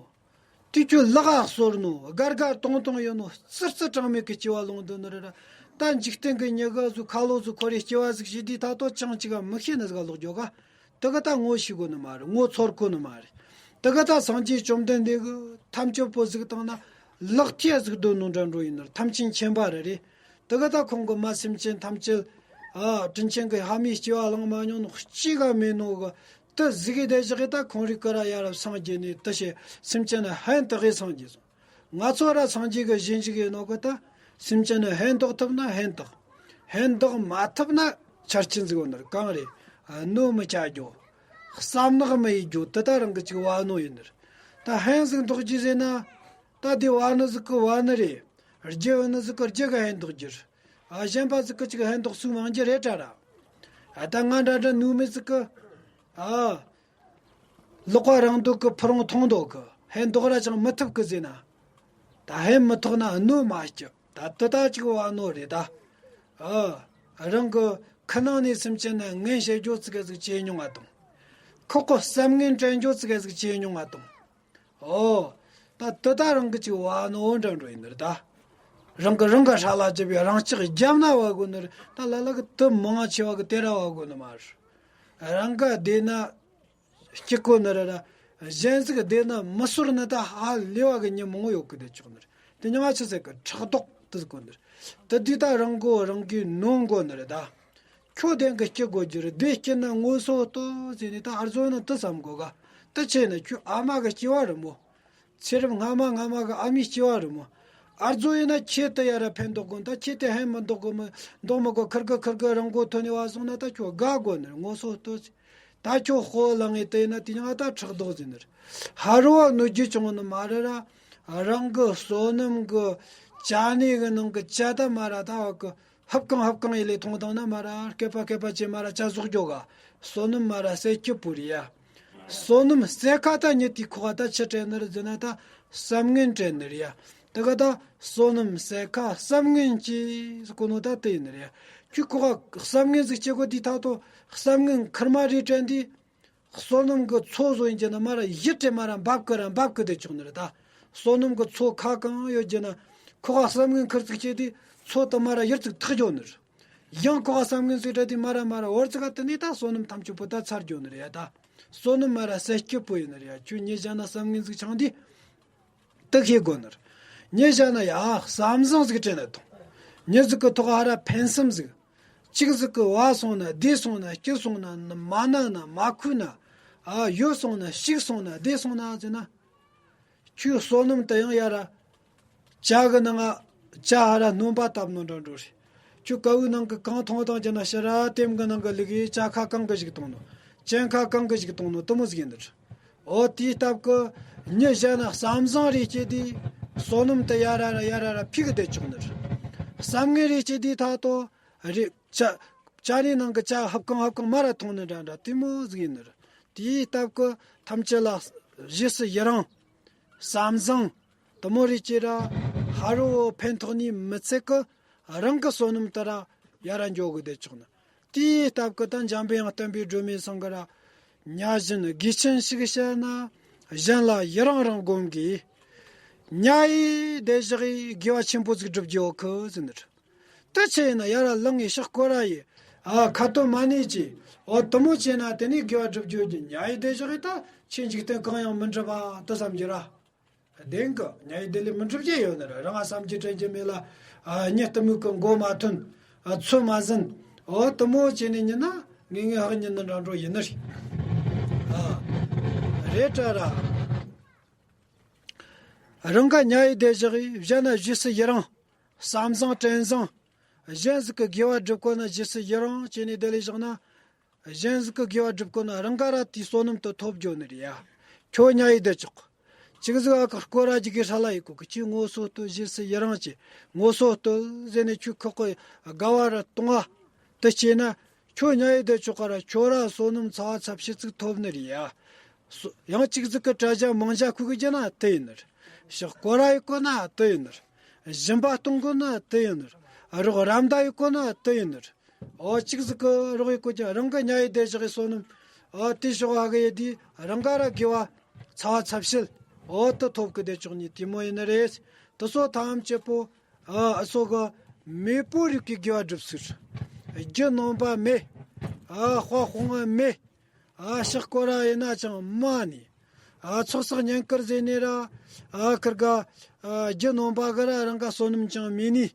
དེ་ཁྱོད་ལག་ག་གསོར་ནོ། དགའ་དགའ་སྟོང་སྟོང་ཡོད་ནོ། རྩི་རྩི་གྲངས་མེད་ཀྱི་སྐྱེ་བ་ལོངས་འདུག་ནི་རེད་ར། ད་འཇིག་རྟེན་གྱི་མྱི་ག་ཟུ་ཁ་ལོ་ཟུ་ཁོ་རེ་སྐྱེ་བ་ཟིག་བྱེད་དུས་ད་ལྟོ་ཅང་ཅིག་ག་མི་ཤེས་ནི་ཟིག་ག་ལོག་འགྱོ་ག། དེ་ག་ད་ངོ་ཤེས་དགོས་ནི་མ་རེད། ངོ་ཚོར་དགོས་ནི་མ་རེད། དེ་ག་ད་སངས་རྒྱས་བཅོམ་ལྡན་འདས་གི་ཐམས་ཅད་པོ་གཟིགས་བཏང་ན་ལག་ཐིག་ཟིག་སྡོད་ནོ་འདྲ་འགྲོ་ཡིན་ནོ། ཐམས་ཅད་མཁྱེན་པ་རེད་རེད། དེ་ག་ད་ཁོང་གི་མ་སེམས་ཅན་ཐམས་ཅད། ཨ། དྲིན་ཆེན་གི་ཕ་མའི་སྐྱེ་བ་བླངས་མ་མྱོང་ནོ་གཅིག་ག་མེད་ནོ་གི། དེ་གཟིགས་གི་བསྡད་བཞག་གི་ད་ཁོང་རིགས་གི་ར་ཡ་རབས་སངས་རྒྱས་ནས་དེ་བྱས་སེམས་ཅན་ལ་ཕན་བཏགས་གི་སངས་རྒྱས་སོང་། ང་ཚོ་ར་སངས་རྒྱས་གི་ཞིང་ཞིག་ཡིན་ནོ་གི་ད། སེམས་ཅན་ལ་ཕན་ཐོགས་ཐུབ་ན་ཕན་ཐོགས། ཕན་འདོགས་མ་ཐུབ་ན་ཆར་ཆེན་ཟིག་ཡོད་ནི་རེད། གང་རེད། གནོད་མི་བྱ་རྒྱུ། བསམ་ནག་མི་ཡེད་རྒྱུ་དེ་ད་རང་གི་ཅིག་བ་ནོ་ཡིན་ནི་རེད། ད་ཕན་ཟིག་འདོགས་རྒྱུ་ཟེར་ན། ད་དེ་བ་ནི་ཟིག་གི་བ་ནི་རེད། རྒྱུ་ཡོད་ནི་ཟིག་གི་རྒྱུ་གི་ཕན་འདོགས་རྒྱུ་རེད། ཨ་གཞན་པ་ཟིག་གི་ཅིག་ཕན་འདོགས་སུ་མང་རྒྱུ་རེད་དྲ་ར། ཨ་ད་ང་འདྲ་འདྲ་ནུས་མེད་ཟིག་གི། ཨ། ལག་པ་རིང་འདུག་གི་ཕུ་རུང་ཐུང་འདུག་གི་ཕན་འདོགས་ར་ཅང་མི་ཐུབ་གི་ཟེར་ན། ད་ཕན་མི་ཐོགས་ན་གནོད་མ་སྐྱི་ད་དེ་ད་ཅིག་བ་ནོ་རེད་ད། ཨ། རང་གི་ཁ་ནང་ནས་སེམས་ཅན་ན་ངན་བྱེད་རྒྱུ་ཙི་གེ་ཟིག་བྱེད་མྱོང་ང་དང་། ཁོག་གི་བསམ་ངན་དྲན་རྒྱུ་ཙི་གེ་ཟིག་བྱེད་མྱོང་ང་དང་། ཨོ། ད་དེ་ད་རང་གི་ཅིག་བ་ནོ་འདྲ་འགྲོ་ཡིན་ནི་རེད་ད། རང་གི་རང་གི་ཧྲ་ལ་ཅི་བའི་རང་ཅག་རྒྱབ་ན་བ་དགོས་ནི་རེད་ད། ལ་ལ་གི་དེ་མང་ང་ཆེ་བ་གི་དེ་ར་བ་དགོས་ནི་མ་རེད། རང་ག་བསྡད་ན། སྐྱིད་གོ་ནི་རེད་ར། གཞན་ཟིག་བསྡད་ན་མི་ཟོར་ནི་ད་ཧ་ལས་བ་གི་མྱི་མང་བོ་ཡོད་གི་བསྡད་ཆོག་ནི་རེད། དེ་མྱིང་ང་ཆི་ཟེར་གི་ཕྲག་དོག་དེ་ཟིག་གོ་ནི་རེད། དེ་དུས་ད་རང་མགོ་རང་གིས་ནོན་དགོ་ནི་རེད་ད། ཁྱོད་བདེན་གི་སྐྱིད་དགོ་རྒྱུ་རེད། བདེ་སྐྱིད་ན་ངོ་སོ་ལྟོས་ཟེར་ནས་ད་ཨར་ཟོ་ནི་དེ་བསམ་དགོ་ག་དེ་ཆེ་ནི་ཁྱོད་ཨ་མ་གི་སྐྱེ་བ་རེད་མོ། ཚེ་རབས་སྔ་མ་སྔ་མ་གི་ཨ་མའི་སྐྱེ་བ་རེད་མོ། ཨར་ཟོ་ཡིན་ན་ཁྱེད་དེ་ཡ་ར་ཕན་འདོགས་དགོ་ད་ཁྱེད་དེ་ཕན་མི་འདོགས་གོ་མི་འདོགས་མི་གོ་ཁིར་གི་ཁིར་གི་རང་མགོ་ཐོན་ནས་བ་སོང་ན་ད་ཁྱོད་དགའ་དགོ་ནི་རེད་ངོ་སོ་ལྟོས། ད་ཁྱོད་ཧོ་ལངས་ངེ་དེ་ན་དེ་ཡང་ད་ཕྲག་དོག་ཟིན་ནི་རེད། ཧ་རོ་བ་ནུ་རྒྱུ་བྱུང་ནི་མ་རེད་ར། རང་གི་བསོད་ནམས་གི་ཅ་ནེ་གི་ནང་གི་ཅ་ད་མ་ར་ད་བ་གི་ཧབ་གང་ཧབ་གང་ཡི་ལས་མཐོང་དང་ན་མ་ར་སྐེད་པ་སྐེད་པ་ཅེ་མ་ར་ཅ་ཟོག་རྒྱོ་ག་བསོད་ནམས་མ་ར་སེ་སྐྱི་པུ་རི་ཡ། བསོད་ནམས་སེ་ཁ་ད་ཉི་དི་ཁོ་ག་ད་ཆི་དྲན་ནི་རེད་ཟེར་ན་ད་བསམ་ངན་དྲན་ནི་རེད་ཡ། དེ་ག་ད་བསོད་ནམས་ཟད་ཁ་བསམ་ངན་གྱིས་གོ་ནོ་ད་དེ་ཡིན་ནི་རེད། ཁྱོད་ཁོ་ག་བསམ་ངན་ཟིག་སྐྱེ་གོ་དུས་ད་དོ་བསམ་ངན་ཁུར་མ་རེ་དྲན་དུས། བསོད་ནམས་ཀྱི་མཚོ་བཟོ་ཡིན་གྱི་ན་མ་ར་ཡིད་དྲན་མ་ར་འབབ་ཀི་ར་འབབ་ཀི་དེ་ཆོག་ནི་རེད་ད། བསོད་ནམས་ཀྱི་མཚོ་ཁ་གང་ཡོད་ཀྱི་ན་ཁོ་ག་བསམ་ངན་ཁུར་ཚིག་སྐྱེ་དུས་མཚོ་དེ་མ་ར་ཡིར་ཚིག་ཐག་རྒྱོ་ནི་རེད། ཡང་ཁོ་ག་བསམ་ངན་ཚིག་དྲན་དུས་མ་ར་མ་ར་བོར་ཚིག་ག་དེ་ནས་ད་བསོད་ནམས་ཐམས་ཅད་པོ་ད་ཚར་རྒྱོ་ནི་རེད་ད། བསོད་ནམས་མ་ར་ཟད་སྐྱི་པོ་ཡིན་ནི་རེད། ཁྱོད་ཉེ་ཞ་ན་བསམ་ངན་ཚིག་འཆང་དུས། དེ་ཤེས་དགོས་ནི་རེད། ཉེ་ཞ་ན་ཡ་བསམ་བཟང་ཟིག་དྲན་ན་ཐོང་། མྱི་ཟིག་གི་ཐོག་ཧ་ར་ཕན་སེམས་ཟིག་ཅིག་ཟིག་གི་བ་སོང་ན་བདེ་སོང་ན་སྐྱིད་སོང་ན་མ་ན་ན་མ་ཁུ་ན། ཨ་ཡོད་སོང་ན་ཞིག་སོང་ན་བདེ་སོང་ན་ཟེར་ན། ཁྱོད་བསོད་ནམས་དེ་ཡང་ཡ་ར། ཇ་གི་ནང་ང་ཇ་ཧ་ར་སྣོན་པ་བཏབ་ནོ་འདྲ་འགྲོ་རེད། ཁྱོད་ཀ་བུའི་ནང་གི་གང་འཐུང་བཏང་རྒྱུ་ན་ཕྱི་ར་ལྟེམ་གི་ནང་གི་ལུག་གིས་ཇ་ཁ་གང་གི་ཞིག་བཏུང་ནོ། ཅན་ཁ་གང་གི་ཞིག་བཏུང་ནོ་དུ་མོ་ཟིག་ཡིན་ནི་རེད། འོ་དེའི་སྟབས་ཀྱིས་མྱི་གཞན་ན་བསམ་བཟང་རེ་སྐྱེས་དུས་བསོད་ནམས་དེ་ཡ་ར་ར་ཡ་ར་ར་ཕིག་གི་བསྡད་ཆོག་ནི་རེད། བསམ་ངན་རེ་སྐྱེས་དུས་ད་དོ་རེ་ཇ་ཇ་རིའི་ནང་གི་ཇ་ཧབ་གང་ཧབ་གང་མ་ར་འཐུང་ནི་འདྲ་འདྲ་དེ་མོ་ཟིག་ཡིན་ནི་རེད། དེའི་སྟབས་ཀྱིས་ཐམས་ཅད་ལ་རྗེས་སུ་ཡི་རང་། བསམ་བཟང་། དུ་མོ་རེ་སྐྱེས་ར་ཧ་རོ་ཕན་ཐོགས་ནི་མི་ཚད་ཀྱི་རང་གི་བསོད་ནམས་དེ་ར་ཡ་ར་འཇོག་གི་བསྡད་ཆོག་ནི། དེའི་སྟབས་ཀྱིས་ད་འཇམ་པའི་དབྱངས་བསྟན་པའི་སྒྲོན་མེ་ཚང་གི་ར། གཉའ་གཞུང་དགེ་ཆེན་ཞིག་བཤད་ན། གཞན་ལ་ཡི་རང་རང་སྒོམ་དགོས། ཉ་ཡི་སྡེ་བཞག་གིས་དགེ་བ་ཆེན་པོ་ཟིག་བསྒྲུབ་རྒྱུ་ཡོད་གི་ཟེར་ནི་རེད། དེ་ཆེ་ཡིན་ན་ཡ་ར་ལངས་ངེ་ཤག་སྐོར་ར་ཡི། ཨ་ཁ་ཏོ་མ་ནི་ཅི། འོ་དུ་མོ་ཆེ་ན་དེ་ནི་དགེ་བ་བསྒྲུབ་རྒྱུ་གི་ཉ་ཡི་སྡེ་བཞག་གིས་ད་ཆེ་འཇིག་རྟེན་གང་ཡང་མི་འགྲུབ་པ་དེ་བསམ་རྒྱུ་ར། བདེན་གི་ཉ་ཡི་སྡེ་ལས་མི་འགྲུབ་རྒྱུ་ཡོད་ནི་ར་རང་ང་བསམ་རྒྱུ་དྲན་རྒྱུ་མེད་ལ། ཨ་གཉིད་གཏི་མུག་གི་མགོ་མ་ཐོན། ཨ་ཚོད་མ་ཟིན། འོ་དུ་མོ་ཆེ་ནི་ཉིན་ན་ངེ་ངེ་ཧག་ཉིན་ནི་འདྲ་འགྲོ་ཡིན་ནི་རེད། ཨ་རེད་དྲ་ར། རང་ག་ཉ་ཡི་སྡེ་བཞག་གིས་བཞག་ན་རྗེས་སུ་ཡི་རང་། བསམ་བཟང་དྲན་བཟང་། གཞན་ཟིག་གི་དགེ་བ་སྒྲུབ་དགོས་ན་རྗེས་སུ་ཡི་རང་བྱས་ནས་དེ་ལས་བཞག་ན། གཞན་ཟིག་གི་དགེ་བ་སྒྲུབ་དགོས་ན་རང་ག་ར་དེའི་བསོད་ནམས་དེ་ཐོབ་རྒྱུ་ནི་རེད་ཡ། ཁྱོད་ཉ་ཡི་སྡེ་ཆོག་ཅིག་ཟིག་ཨ་ཁ་སྐོར་ར་ཅིག་གིས་ཧྲ་ལ་ཡི་གོ་གི་ཅིག་ངོ་སོ་ལྟོས་རྗེས་སུ་ཡི་རང་བྱེད་ངོ་སོ་ལྟོས་ཟེར་ནས་ཁྱོད་ཁོག་གི་དགའ་བ་ར་གཏོང་བ་དེ་བྱས་ན། ཁྱོད་ཉ་ཡི་སྡེ་ཆོག་ག་ར་ཁྱོད་ར་བསོད་ནམས་ཚ་བ་ཚབས་ཆེ་ཙིག་ཐོབ་ནི་རེད་ཡ། སོ་ཡང་ཅིག་ཟིག་གི་དྲ་རྒྱ་མང་ཇ་ཁུག་གི་རྒྱུ་ན་དེ་ཡིན་ནི་རེད། ཤག་སྐོར་ར་ཡི་གོ་ན་དེ་ཡིན་ནི་རེད། སྦྱིན་པ་གཏོང་གོ་ན་དེ་ཡིན་ནི་རེད། རོགས་རམ་ད་ཡི་གོ་ན་དེ་ཡིན་ནི་རེད། འོ་ཅིག་ཟིག་གི་རོགས་ཡི་གོ་ཀྱང་རང་གི་ཉ་ཡི་སྡེ་བཞག་གི་བསོད་ནམས། འོ་དེ་ཤོག་ཧ་གི་ཡི་དེ་རང་ག་ར་དགེ་བ་ཚ་བ་ཚབས་ཆེ། འོ་དེ་ཐོབ་གི་བསྡད་ཆོག་ནི་དེ་མོ་ཡིན་ནི་རེད། དེ་སོ་ཐམས་ཅད་པོ། ཨ་ཨ་སོ་གི་མེས་པོ་རིགས་ཀྱི་དགེ་བ་སྒྲུབ་ཚུལ། རྒྱུ་ནོམ་པ་མེད། ཨ་དཔའ་དཔུང་བ་མེད། ཨ་ཤག་སྐོར་ར་ཡིན་ན་ཅང་མ་ནི། ཨ་ཚོགས་བསགས་བསྙེན་བཀུར་ཟེར་ནས་ར། ཨ་ཁིར་ག་ཨ་རྒྱུ་ནོམ་པ་གི་ར་རང་ག་བསོད་ནམས་ཅང་མེད་ནི།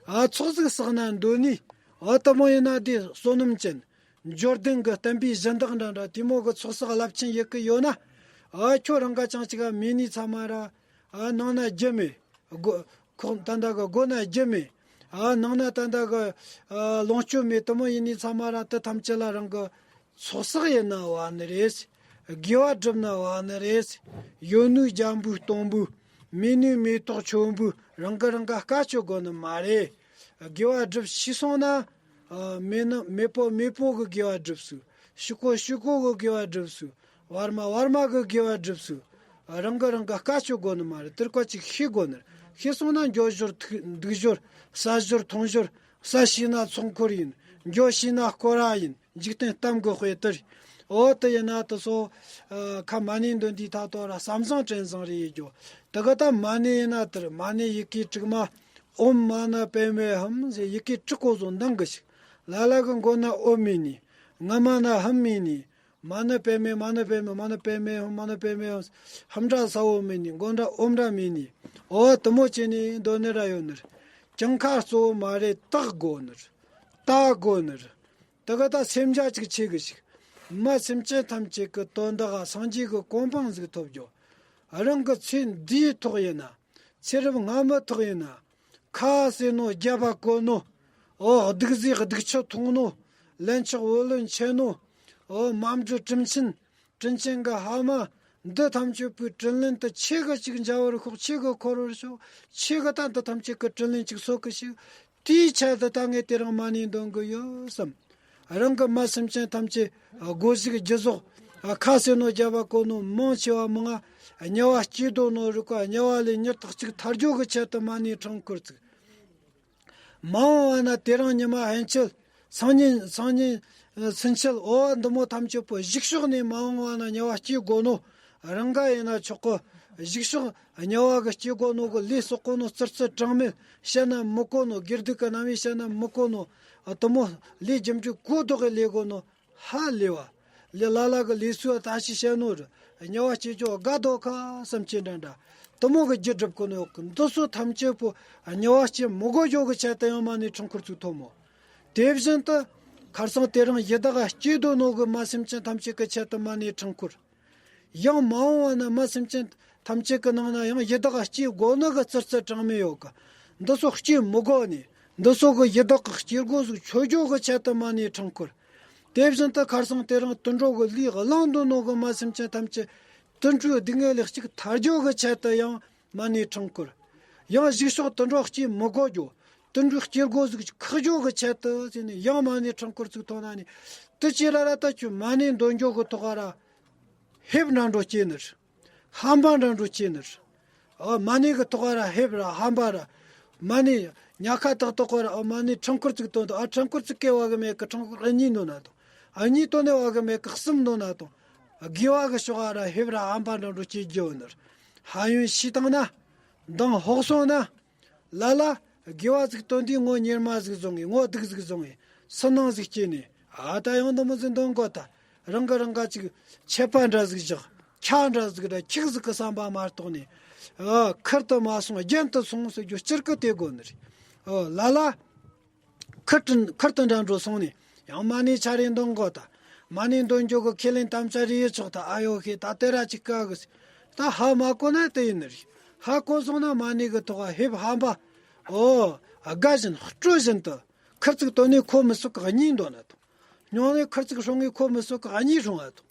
ཨ་ཚོགས་ཟིག་བསགས་ན་འདོད་ནི། ཨ་དེ་མོ་ཡིན་ན་དེ་བསོད་ནམས་ཅན། འབྱོར་ལྡན་གི་བསྟན་པའི་གཞི་བདག་འདྲ་འདྲ་དེ་མོ་གི་ཚོགས་བསགས་རླབས་ཆེན་ཡོད་གི་ཡོད་ན། ཨ་ཁྱོད་རང་ག་ཅང་ཅིག་ག་མེད་ནི་ཚ་མ་ར། ཨ་ནང་ན་རྒྱུ་མེད། སྒོ་ཁོག་ད་ད་གི་སྒོ་ན་རྒྱུ་མེད། ཨ་ནང་ན་ད་ལྟ་གི་ཨ་ལོངས་སྤྱོད་མེད་དེ་མོ་ཡིན་ནི་ཚང་མ་ར་དེ་ཐམས་ཅད་ལ་རང་གི་ཚོགས་བསགས་ཡིན་ན་བ་ནི་རེད། དགེ་བ་བསྒྲུབ་ན་བ་ནི་རེད། ཡོད་ནོའི་རྒྱ་འབུ་སྟོང་འབུ། མེད་ནོའི་མེ་ཏོག་ཆོམ་འབུ། རང་གི་རང་ག་དཀའ་སྤྱོད་དགོས་ནི་མ་རེད། དགེ་བ་སྒྲུབ་ཤེས་སོང་ན། ཨ་མེད་ན་མེད་པོ་མེད་པོ་གི་དགེ་བ་སྒྲུབ་སུ། ཕྱུག་པོ་ཕྱུག་པོ་གི་དགེ་བ་སྒྲུབ་སུ། བར་མ་བར་མ་གི་དགེ་བ་སྒྲུབ་སུ། རང་གི་རང་ག་དཀའ་སྤྱོད་དགོས་ནི་མ་རེད། དེར་ཀ་ཅིག་ཤེས་དགོས་ནི་རེད། ཤེས་སོང་ན་འགྱོ་ཞོར་ཐུག་འདུག་ཞོར་ཟ་ཞོར་འཐུང་ཞོར། ཟ་ཤེས་ན་ཚོགས་འཁོར་ཡིན། འགྱོ་ཤེས་ན་སྐོར་ར་ཡིན། འཇིག་རྟེན་གཏམ་གི་དཔེ་ལྟར། འོ་དེ་ཡིན་ན་དེ་སོ། ཨ་ཁ་མ་ཎི་འདོན་དུས་ད་དོ་ར་བསམ་བཟང་དྲན་བཟང་རེ་ཡེ་རྒྱོ། དེ་ག་ད་མ་ཎི་ཡིན་ན་དེར་མ་ཎི་ཡི་གེ་དྲུག་མ། ཨོཾ་མ་ཎི་པདྨེ་ཧཱུྃ་ཟེར་ཡི་གེ་དྲུག་གོ་བཟོ་འདང་གི་ཞིག་ལ་ལ་གི་མགོ་ན་ཨོཾ་མེ་ནི། ང་མ་ན་ཧཱུྃ་མེ་ནི། མ་ཎི་པདྨེ་མ་ཎི་པདྨེ་མ་ཎི་པདྨེ་ཧཱུྃ་མ་ཎི་པདྨེ་ཧཱུྃ། ཧཱུྃ་འདྲ་ས་འོ་མེ་ནི། མགོ་འདྲ་ཨོཾ་འདྲ་མེ་ནི། འོ་དེ་མོ་བྱས་ནས་འདོན་ནི་ར་ཡོད་ནི་རེད། གྱངས་ཁ་གཙོ་བོ་མ་རེད། དག་དགོས་ནི་རེད། ལྟ་དགོས་ནི་རེད། དེ་ག་ད་སེམས་རྒྱ་ཅིག་ཆེ་གི་ཞིག་མ་སེམས་ཅན་ཐམས་ཅད་ཀྱི་དོན་དག་སངས་རྒྱས་ཀྱི་གོ་འཕང་ཟིག་ཐོབ་རྒྱུ། རང་གི་ཚེ་འདིའི་ཐོག་ཡིན་ན། ཚེ་རབས་སྔ་མའི་ཐོག་ཡིན་ན། ཁ་ཟེར་ནོ་རྒྱབ་པ་བཀོད་ནོ། འོ་སྡིག་ཟས་སྡིག་ཆུ་འཐུང་ནོ། ལན་ཆགས་འུ་ལོན་ཆེ་ནོ། འོ་མ་འབྲུ་དྲིན་ཆེན། དྲིན་ཆེན་གྱི་ཕ་མ། འདི་ཐམས་ཅད་པོའི་དྲིན་ལན་དུ་ཆེ་གི་ཅིག་འཇལ་བར་ཤོག་ཆེ་གི་འཁོར་བར་ཤོག་ཆེ་གི་ད་འདི་ཐམས་ཅད་ཀྱི་དྲིན་ལན་ཅིག་གསོ་གི་ཞིག་དེའི་ཆེད་དུ་ད་ངས་དེ་རིང་མ་ཎི་འདོན་གི་ཡོད་བསམ། རང་གི་མ་སེམས་ཅན་ཐམས་ཅད་སྒོ་ཟིག་རྒྱུ་ཟོག་ཁ་ཟེར་ནོ་རྒྱབ་པ་བཀོད་ནོ་མང་ཆེ་བ་མང་ང་དམྱལ་བ་སྐྱེས་དོ་ནོ་རིག་པ་དམྱལ་བ་ལས་མྱུར་དག་ཅིག་ཐར་རྒྱུ་གི་ཆེད་དུ་མ་ཎི་འཕྲེང་འཁོར་ཚུགས། མ་འོངས་པ་ན་དེ་རིང་ཉི་མ་ཕན་ཆད། སང་ཉིན་སང་ཉིན་ཕན་ཆད། འོ་འདི་མོ་ཐམས་ཅད་པོ་གཞུག་ཕྱོགས་ནས་མ་འོངས་པ་ན་དམྱལ་བ་སྐྱེ་དགོས་ནོ། རང་ག་ཡིན་ན་ཆོག་གི། གཞུག་ཕྱོགས་དམྱལ་བ་གི་སྐྱེ་དགོས་ནོ་གི་ལས་བསགས་གོ་ནོ་ཙིག་ཙིག་གྲངས་མེད་བཤད་ན་མི་གོ་ནོ། དགེ་སྡིག་གི་རྣམ་དབྱེ་བཤད་ན་མི་གོ་ནོ། འདི་མོ་ལས་རྒྱུ་འབྲས་གོ་ལྡོག་གི་ལས་དགོས་ནོ། ཧ་ལས་པ། ལས་ལ་ལ་གི་ལས་སུ་ད་ཞིག་བཤད་ནོ་རེད། དམྱལ་བ་སྐྱེ་རྒྱུ་དགའ་དོ་ཁ་བསམ་ཅི་འདྲ་འདྲ། འདི་མོ་གི་རྒྱུ་སྒྲུབ་གོ་ནོ་ཡོད་གི། འདི་ཚོ་ཐམས་ཅད་པོ་དམྱལ་བ་སྐྱེ་མི་དགོས་རྒྱུ་གི་ཆེད་དུ་ཡང་མ་ཎི་འཕྲེང་འཁོར་ཚུགས་ཐོབ་མོ། དེ་བཞིན་དུ་ཁར་སང་དེ་རིང་ཡི་དྭགས་སྐྱེ་དོ་ནོ་གི་མ་སེམས་ཅན་ཐམས་ཅད་ཀྱི་ཆེད་དུ་མ་ཎི་འཕྲེང་འཁོར། ཡང་མ་འོངས་པ་ན་མ་སེམས་ཅན་ཐམས་ཅད་ཀྱི་ནང་ན་ཡང་ཡི་དྭགས་སྐྱེ་དགོས་ནི་གི་ཙིག་ཙིག་གྲངས་མེད་ཡོད་གི། འདི་ཚོ་སྐྱེ་མི་དགོས་ནི། འདི་ཚོ་གི་ཡི་དྭགས་ཀྱི་སྐྱེ་སྒོ་ཟིག་ཆོད་རྒྱུ་གི་ཆེད་དུ་མ་ཎི་འཕྲེང་འཁོར། དེ་བཞིན་དུ་ཁར་སང་དེ་རིང་དུད་འགྲོ་གི་ལུས་བླངས་འདུག་ནོ་གི་མ་སེམས་ཅན་ཐམས་ཅད་དུད་འགྲོའི་སྡུག་བསྔལ་ལས་གཅིག་ཐར་རྒྱུ་གི་ཆེད་དུ་ཡང་མ་ཎི་འཕྲེང་འཁོར། ཡང་གཞུག་ཕྱོགས་དུད་འགྲོ་སྐྱེ་མི་དགོས་རྒྱུ། དུད་འགྲོའི་སྐྱེ་སྒོ་ཟིག་ཁག་རྒྱུ་གི་ཆེད་དུ་ཟེར་ནས་ཡང་མ་ཎི་འཕྲེང་འཁོར་ཚུགས་ཐོན་ན་ནི། དེ་ཅི་ར་ར་ད་ཁྱོད་མ་ཎི་འདོན་རྒྱུ་གི་ཐོག་ག་ར་ཧེབ་འདྲ་འགྲོ་སྐྱེ་ནི་རེད། ཧམ་པ་འདྲ་འགྲོ་སྐྱེ་ནི་རེད། ཨ་མ་ཎི་གི་ཐོག་ག་ར་ཧེབ་ར་ཧམ་པ་ར། མ་ཎི་ཉག་ཁ་ཏག་ཏག་གོ་ར། ཨ་མ་ཎི་འཕྲེང་འཁོར་ཚུགས་ཐོན་དུ། ཨ་འཕྲེང་འཁོར་ཚུགས་སྐྱེ་བ་གི་མེད་གི། འཕྲེང་འཁོར་གཉིས་འདོན་ན་དང་། ཨ་གཉིས་འདོན་ནས་བ་གི་མེད་གི། གསུམ་འདོན་ན་དང་། དགེ་བ་གི་ཕྱོགས་ག་ར་ཧེབ་ར་ཧམ་པ་འདྲ་འགྲོ་སྐྱེ་རྒྱུ་ནི་རེད། ཕན་ཡོན་ཤེས་བཏང་ན། མདང་ཧོག་སོང་ན། ལ་ལ། དགེ་བ་ཟིག་བཏོན་དུས་ངོ་གཉེར་མ་ཟིག་བཟུང་ངེ། ངོ་སྡུག་ཟིག་བཟུང་ངེ། སུན་སྣང་ཟིག་སྐྱེས་ནས། ཨ་ད་ཡང་འདི་མོ་ཟིག་འདོན་དགོས་ད། རང་ག་རང་ག་ཅིག་ཆད་པ་འདྲ་ཟིག་བཞག་ཁྱ་འདྲ་ཟིག་འདྲ་ཁྱིག་ཟིག་གི་བསམ་པ་མ་གཏོགས་ནས། ཨ་ཁུར་དུ་མ་སོང་རྒྱན་དུ་སོང་ཟེར་རྒྱུ་སྤྱིར་གི་དེ་དགོས་ནི་རེད། ཨོ་ལ་ལ། ཁུར་དུ་ཁུར་དུ་འདྲ་འགྲོ་སོང་ནས་ཡང་མ་ཎི་ཆ་རེ་འདོན་དགོས་ད། མ་ཎི་འདོན་རྒྱུ་གི་ཁས་ལེན་དམ་བཅའ་རེ་ཡེ་ཆོག་ད། ཨ་ཡོ་ཁེ་ད་དེ་ར་ཅིག་དཀའ་གི་ཟེར། ད་ཧ་མ་གོ་ན་དེ་ཡིན་ནི་རེད། ཧ་གོ་སོང་ན་མ་ཎི་གི་ཐོག་ཧེབ་ཧམ་པ། ཨོ། དགའ་བཞིན་སྤྲོ་བཞིན་དུ། ཁུར་ཚིག་བཏོན་ནས་ཁོ་མི་སུག་གི་གཉིས་འདོན་ན་དང་། སྨྱུང་གནས་ཁུར་ཚིག་སྲུང་ངས་ཁོ་མི་སུག་གི་གཉིས་སྲུང་བ་དང་།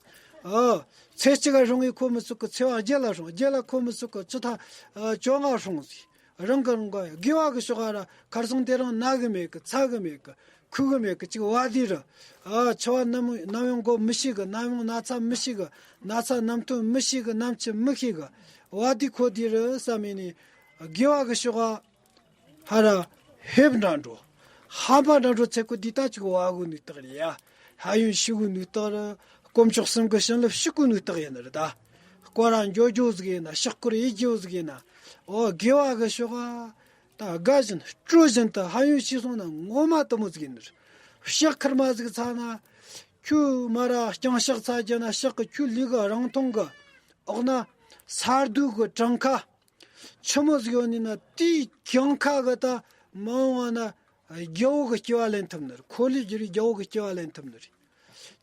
ཨོ། ཚེ་གཅིག་ག་སྲུང་ངས་ཁོ་མི་སུག་གི་ཚེ་བ་བརྒྱད་ལ་སྲུང་། བརྒྱད་ལ་ཁོ་མི་སུག་གི་ཅི་ཐ། ཨ་བཅོ་ལྔ་སྲུང་ཟིག་རང་གི་རང་གི་དགེ་བ་གི་ཕྱོགས་ག་ར་ཁར་སང་དེ་རིང་ན་གི་མེད་གི། ཚ་གི་མེད་གི། ཁུ་གི་མེད་གི། ཅིག་བ་དེ་རུ། ཨ་འཆི་བ་ནམ་ནམ་ཡོང་གོ་མི་ཤེས་གི། ནམ་ཡོང་ན་ཚ་མི་ཤེས་གི། ན་ཚ་ནམ་ཐོན་མི་ཤེས་གི། ནམ་འཆི་མི་ཤེས་གི། བ་དེ་ཁོ་དེ་རུ་བསམ་ཡིན་ནི། དགེ་བ་གི་ཕྱོགས་ག་ཧ་ར་ཧེབ་འདྲ་འགྲོ། ཧམ་པ་འདྲ་འགྲོ་ཚེ་ཁོ་དེ་ད་ཅིག་བ་གོ་ནུས་རྟགས་རེད་ཡ། ཧ་ཡོན་ཤི་གོ་ནུས་རྟགས་རེད། དཀོན་མཆོག་གསུམ་གི་བྱིན་རླབས་ཤི་གོ་ནུས་རྟགས་ཡིན་ནི་རེད་ད། སྐོར་ར་འགྱོ་རྒྱུ་ཟིག་ཡིན་ན། ཕྱག་སྐོར་ཡེ་རྒྱུ་ཟིག་ཡིན་ན། ཨོ་དགེ་བ་གི་ཕྱོགས་ག་ད་དགའ་བཞིན་སྤྲོ་བཞིན་དུ་ཕན་ཡོན་ཤེས་སོང་ན་ངོ་མ་དེ་མོ་ཟིག་ཡིན་ནི་རེད། ཕྱག་ཁར་མ་ཟིག་ཚ་ན། ཁྱོད་མ་ར་རྐྱང་ཕྱག་ཚ་རྒྱུ་ན་ཕྱག་གི་ཁྱོད་ལུས་གི་རིང་ཐུང་གི། འོག་ན་ས་རྡུལ་གི་གྲངས་ཀ་ཆི་མོ་ཟིག་ཡོད་ནི་ན། དེའི་གྲངས་ཀ་གི་ད་མ་འོངས་པ་ན་རྒྱལ་པོ་གི་སྐྱེ་བ་ལེན་ཐུབ་ནི་རེད། འཁོར་ལོས་སྒྱུར་བའི་རྒྱལ་པོ་གི་སྐྱེ་བ་ལེན་ཐུབ་ནི་རེད།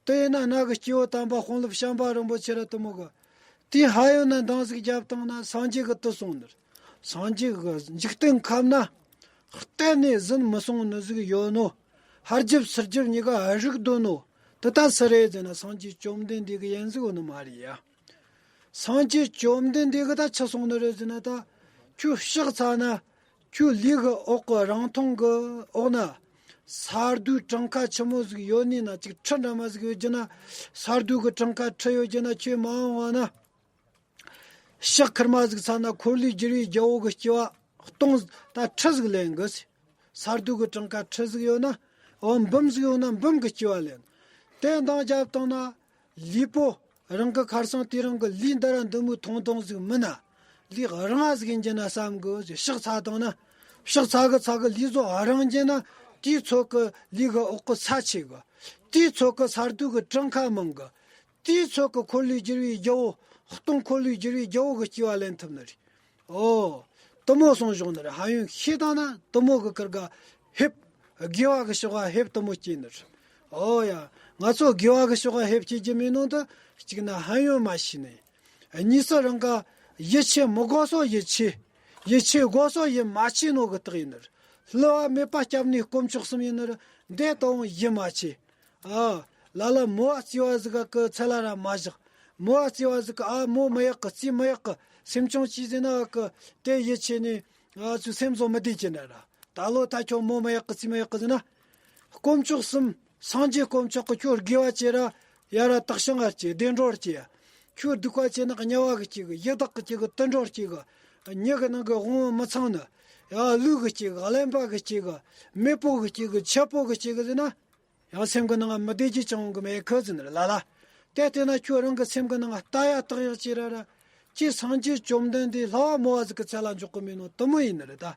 དེ་ཡིན་ན་ན་གི་སྐྱེ་བོ་དམ་པ་དཔོན་སློབ་བྱམས་པ་རིན་པོ་ཆེ་ར་དེ་མོ་གི། དེ་ཧ་ཡོད་ན་འདང་ཟིག་རྒྱབ་བཏང་ན་སངས་རྒྱས་གི་དུ་སོང་ནི་རེད། སངས་རྒྱས་གི་འཇིག་རྟེན་ཁམས་ན་ གཏན་ནས་ཟིན་མི་སོང་ནི་ཟིག་ཡོད་ནོ། ཧར་རྒྱབ་ཚུར་རྒྱབ་གཉིས་ཀ་རིག་འདོད་ནོ། དེ་ད་སུ་རེད་ཟེར་ན་སངས་རྒྱས་བཅོམ་ལྡན་འདས་གི་ཡན་ཟིག་ཡོད་ནི་མ་རེད་ཡ། སངས་རྒྱས་བཅོམ་ལྡན་འདས་གི་ད་ཆི་སོང་ནི་རེད་ཟེར་ན། ད་ཁྱོད་ཕྱག་འཚལ་ན། ཁྱོད་ལུས་གི་འོག་གི་རིང་ཐུང་གི་འོག་ན། ས་རྡུལ་གྲངས་ཀ་ཆི་མོ་ཟིག་ཡོད་ནི་ན། ཅིག་ཁྲི་འདྲ་མ་ཟིག་ཡོད་རྒྱུ་ན། ས་རྡུལ་གི་གྲངས་ཀ་ཁྲི་ཡོད་རྒྱུ་ན། ཁྱོད་མ་འོངས་པ་ན། ཕྱག་ཁེར་མ་ཟིག་འཚལ་ན་འཁོར་ལོས་སྒྱུར་བའི་རྒྱལ་པོ་གི་སྐྱེ་བ་སྟོང་ད་ཁྲི་ཟིག་ལེན་གི། ས་རྡུལ་གི་གྲངས་ཀ་ཁྲི་ཟིག་ཡོད་ན། འོ་འབུམ་ཟིག་ཡོད་ན་འབུམ་གི་སྐྱེ་བ་ལེན། དེ་འདང་རྒྱབ་བཏང་ན། ལུས་པོ་རང་གི་ཁར་སང་དེ་རིང་གི་ལུས་འདི་ར་འདི་མོའི་ཐུང་ཐུང་ཟིག་མིན་ན། ལུས་རིང་ང་ཟིག་ཡིན་རྒྱུ་ན་བསམ་གི། ཕྱག་འཚལ་བཏང་ན། ཕྱག་འཚལ་གི་འཚལ་གི་ལུས་ཟོ་རིང་རྒྱུ་ན། དེའི་ཚོད་གི་ལུས་གི་འོག་གི་ས་ཆེ་གི། དེའི་ཚོད་གི་ས་རྡུལ་གི་གྲངས་ཀ་མང་གི། དེའི་ཚོད་གི་འཁོར་ལོས་སྒྱུར་བའི་རྒྱལ་པོ། སྟོང་འཁོར་ལོས་སྒྱུར་བའི་རྒྱལ་པོ་གི་སྐྱེ་བ་ལེན་ཐུབ་ནི་རེད། ཨོ། དེ་མོ་སོང་བྱུང་ནི་རེད། ཧ་ཡང་ཤེས་བཏང་ན་དེ་མོ་གི་ཁུར་ག་ཕེབས། དགེ་བ་གི་ཕྱོགས་ཀ་ཕེབས་དེ་མོ་སྐྱེས་ནི་རེད། ཨོ་ཡ། ང་ཚོ་དགེ་བ་གི་ཕྱོགས་ཀ་ཕེབས་སྐྱེ་རྒྱུ་མེད་ནོ་དེ་གཅིག་ན་ཧ་ཡང་མ་ཤེས་ནི། གཉིས་སུ་རང་ག་ཡིད་ཆེས་མི་དགོས་སོ་ཡིད་ཆེས། ཡིད་ཆེས་དགོས་སོ་ཡིད་མ་ཆེས་ནོ་གི་རྟགས་ཡིན་ནི་རེད། བསླུ་བ་མེད་པ་སྐྱབས་གནས་དཀོན་མཆོག་གསུམ་ཡིན་ནི་རེད། འདི་ལྟ་བུ་ཡིད་མ་ཆེས། ཨ། ལ་ལ་མོ་བ་བརྩེ་བ་ཟིག་གི་ཚད་ལ་ར་མ་བཞག་མོ་བ་བརྩེ་བ་ཟིག་གི་ཨ་མོ་མི་ཡག་གི་རྩིས་མི་ཡག་གི་སེམས་ཆུང་ཅིག་ཟིན་ན་གི་དེ་ཡིད་ཆེས་ནས་ཨ་ཚོའི་སེམས་བཟོ་མི་བདེ་ཀྱི་ན་ར། ད་ལོ་ད་ཁྱོད་མོ་མི་ཡག་གི་རྩིས་མི་ཡག་གི་ཟིན་ན། དཀོན་མཆོག་གསུམ། སངས་རྒྱས་དཀོན་མཆོག་གི་ཁྱོད་དགེ་བ་བྱེད་ར། ཡ་ར་དག་ཞིང་ང་སྐྱེ་བདེ་འགྲོར་སྐྱེ་ཡ། ཁྱོད་སྡིག་པ་བྱེད་ན་དམྱལ་བ་གི་སྐྱེ་གི། ཡི་དྭགས་གི་སྐྱེ་གི། དུད་འགྲོར་སྐྱེ་གི། མྱི་གི་ནང་གི་དབང་པོ་མི་ཚང་ནི། ཡ་ཀླུ་གི་སྐྱེ་གི། གླེན་པ་གི་སྐྱེ་གི། མེ་ཕོ་གི་སྐྱེ་གི། ཆབ་པོ་གི་སྐྱེ་གི་ཟེར་ན། ཡང་སེམས་གི་ནང་ང་མི་བདེ་རྒྱུ་ཅང་ཡོང་གི་མེད་ཁི་ཟེར་ནི་རེད་ལ་ལ། དེ་བལྟས་ན་ཁྱོད་རང་གི་སེམས་གི་ནང་ང་ལྟ་ཡ་བརྟག་ཡ་བྱེད་ར་ར། ཁྱེད་སངས་རྒྱས་བཅོམ་ལྡན་འདས་བསླུ་བ་མོ་བ་ཟིག་གི་ཚད་ལ་འཇོག་གི་མེད་ནོ་དེ་མོ་ཡིན་ནི་རེད་ད།